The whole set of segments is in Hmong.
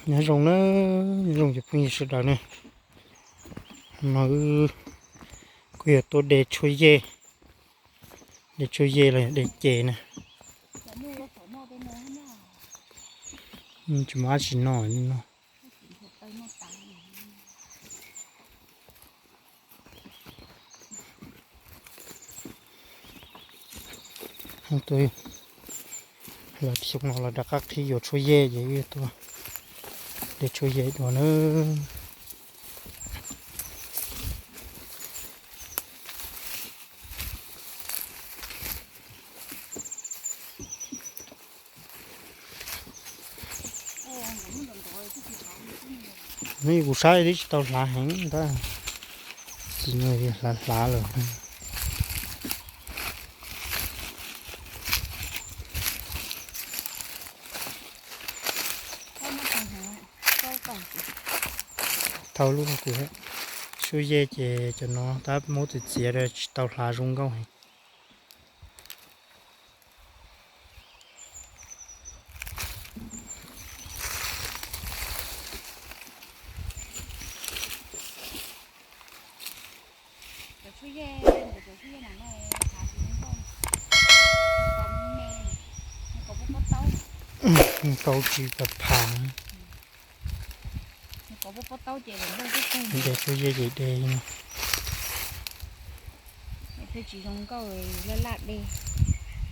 Nyob zoo na, nyob zoo cov phooj ywg sawv daws na. No kuv yuav tuaj de tshuaj yej, de tshuaj yej los yog de ces na. Tsis muaj dab tsi noj li no. Tuaj, lawv xyoo no los rov qab qhib yuav tshuaj yej ces tuaj de tshuaj yej dua na. Nws kuv saib twb tsis tau hlav heev ntag, tsis hlav hlav lawm. Thau lub no kuv, tshuaj yej ces cov no tab muab txiav txiav tsis tau hlav zoo nkauj heev. Kau tsis phav phav. De tshuaj yej ces de. Thiaj tsis zoo nkauj laj laj de.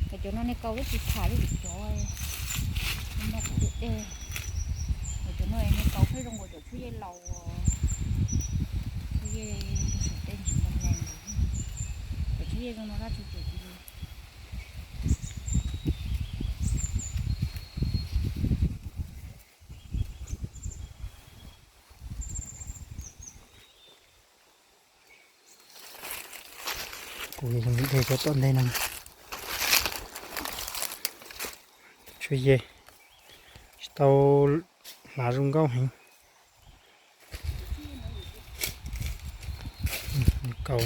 Cov no nej kau lub tsis tham li cov no kuv de. Cov no nej kau pheej zoo nkaus cov tshuaj yej laus, tshuaj yej tej ntsis ntoo laus, cov tshuaj yej zoo no dab tsi ces kuv Kuv de cov tom ntej no. Tshuaj yej tsis tau hlav zoo nkauj heev. Kau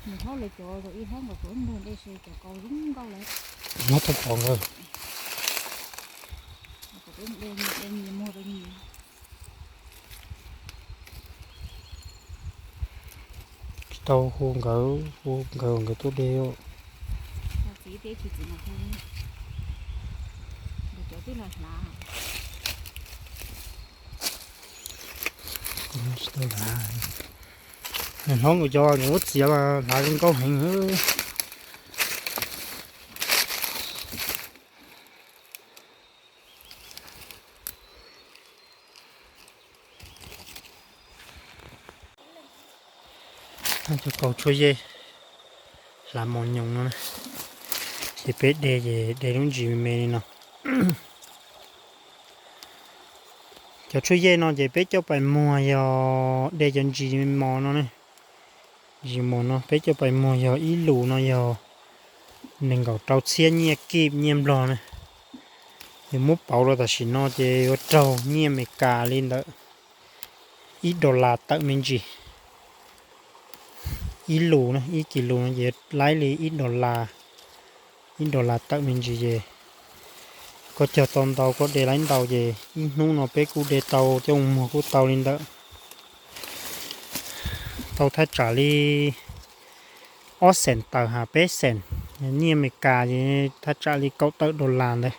Nws hlob lawv cov ib hlob nkaus, cov npog dej se cov kau zoo nkauj lawm. Nyob tau pom nkawd. Tsis tau hu nkawd, hu nkawd nkawd tuaj de. Txiv thiab tsis txiv mas hu, nkawd cov twb los hlav. Tsis tau hlav. Hlob nkawd cov nkawd muab txiav mas hlav zoo nkauj heev. Cov kau tshuaj yej hlav mos nyoos no na, ces peb de ces de lub ntsis me me li no. Cov tshuaj yej no ces peb coj pais muag yog de cov ntsis me mos no ne. Ntsis mos no peb coj pais muag yog ib lus no yog nees nkaum rau txhiab nyiaj kib nyiaj nplog na. Yog muab pauv rau tam sim no ces yuav raug nyiaj Amelikas li ntawm ib dollar tawm me ntsis. Ib lus na, ib kis lus no ces yuav laib li ib dollar, ib dollar tawm me ntsis ces koj cog tau ntau koj de laib ntau ces ib hnub no peb kuj de tau coj mus muag kuj tau li ntawm, tau thaj tsam li ob xees tawm ha peb xees, nyiaj Amelikas ces thaj tsam li kaum tawm dollar ntawd.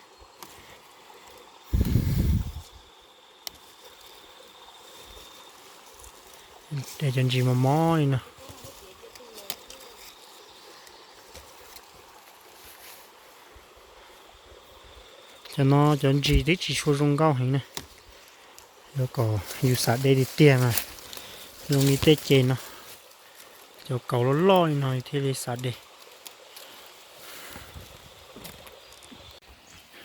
De cov ntsis mos mos li no. Cov no cov ntsis twb tsis tshua zoo nkauj heev na. Yuav kom yus xav de tiag tiag mas zoo li tej ces no, cov kauv loj loj li no thiaj li xav de.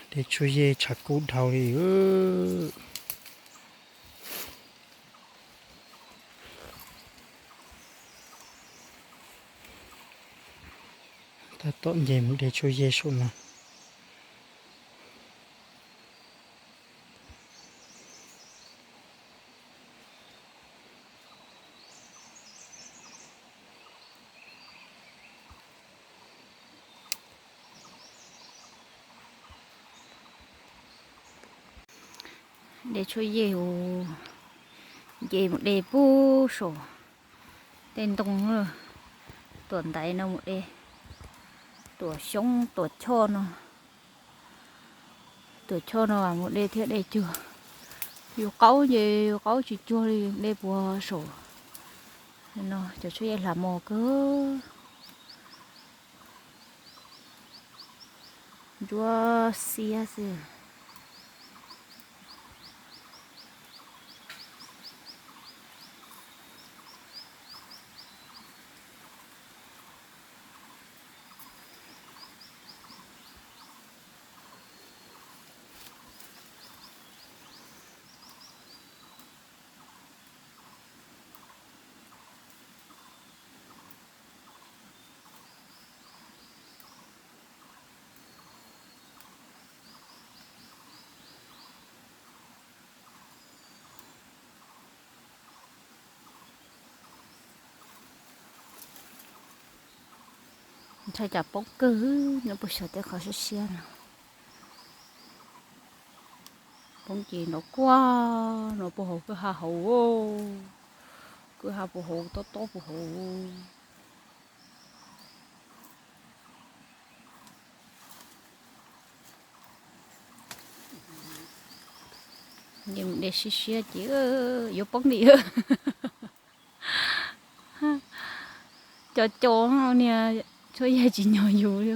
De tshuaj yej tshav kub dhau li. Tab tom nce mus de tshuaj yej saum no. De tshuaj yej hu, nce mus de pub saum tej ntoo, tuam ntaiv no mus de, tuam xyoob tuam choj no, tuam choj no mus de thiab de cuag. Yus qaub ces yus qaub tsis cuag li, de puag saum no cov tshuaj yej hla mos kawg. Ntsuab xiab xwb. Ntshai tsam poob kawg, nyob puag saum tej qhov siab siab no. Poob ces nrov kuag no puag hauv kwj ha hauv, kwj ha puag hauv tob tob puag hauv. Nce mus de siab siab ces yuav poob li. Co co niag tshuaj yej tsis nyog yus li.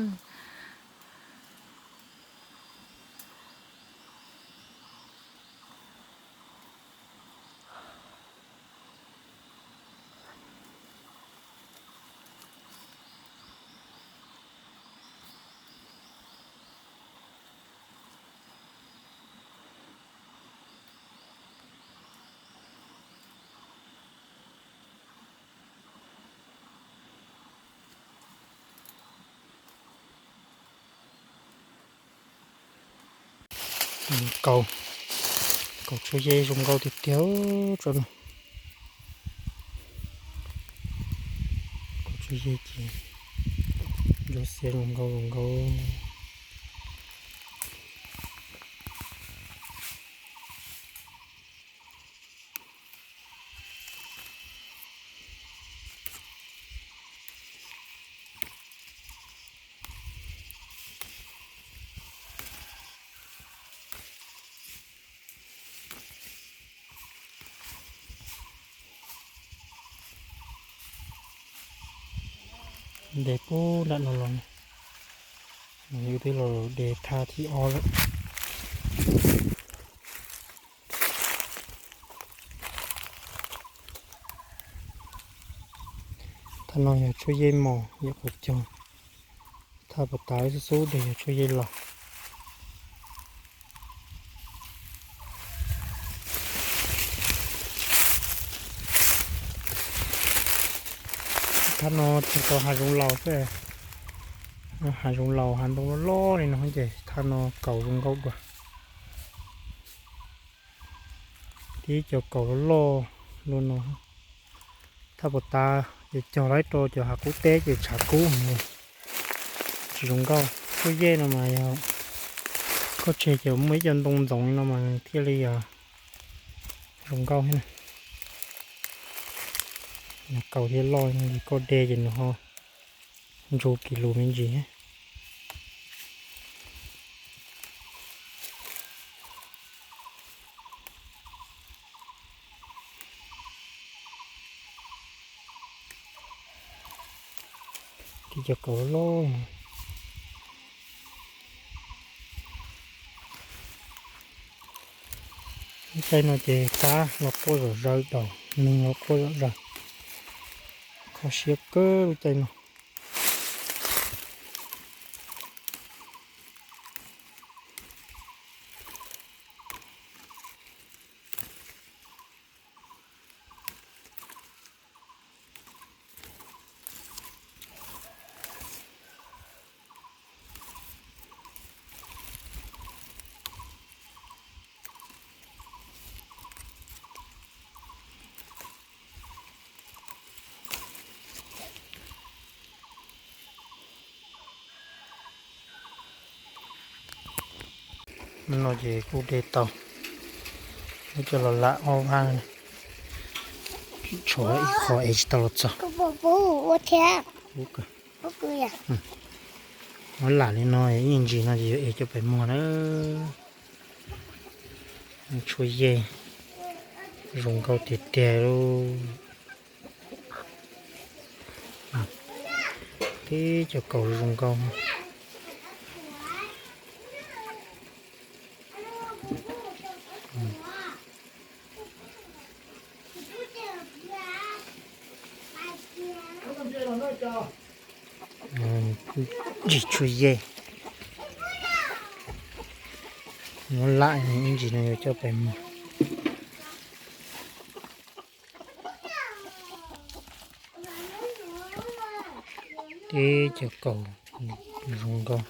Kaus, kaus tshuaj yej zoo nkauj tiag tiag tso no. Kaus tshuaj yej ces ntsuab xiab zoo nkauj zoo nkauj. De pub nram no los, yus twb los de thaj thib ob lawm. Thaj no yog tshuaj yej mos yam qhuav cog, thaj puas tas xub xub de yog tshuaj yej los. Thaj no tsis tau hav zoov laus xwb, hav zoov laus hav ntoo loj loj li no ces thaj no kaus zoo nkauj dua. Tib co kaus loj loj luaj no. Thaj puas tas ces cog lawm rau cov hav qub teb ces tshav kub, tsis zoo nkauj. Tshuaj yej no mas yog koj tseg ces muaj ib co ntoo ntxoov no mas thiaj li yog zoo nkauj thiab. Kaus thiaj loj li koj de ces nws ho ntsu kis lus me ntsis. Tib co kaus loj. Lub caij no ces kab los quaj zom zaws, daus neeg los quaj zom zaws, kho siab kawg lub caij no. No ces kuj de tau Coj los lam ob vab, tshuav ib qho es tsis tau los txog. Muab lam li no, ib ntsis no ces yuav ev coj pem muag na. Tshuav yej zoo nkauj tiag tiag lauj. Tib cov kaus zoo nkauj. Ntsis tshuav yej, muab lam ib ntsis no yuav coj pem muag. Tib cov kaus zoo nkauj.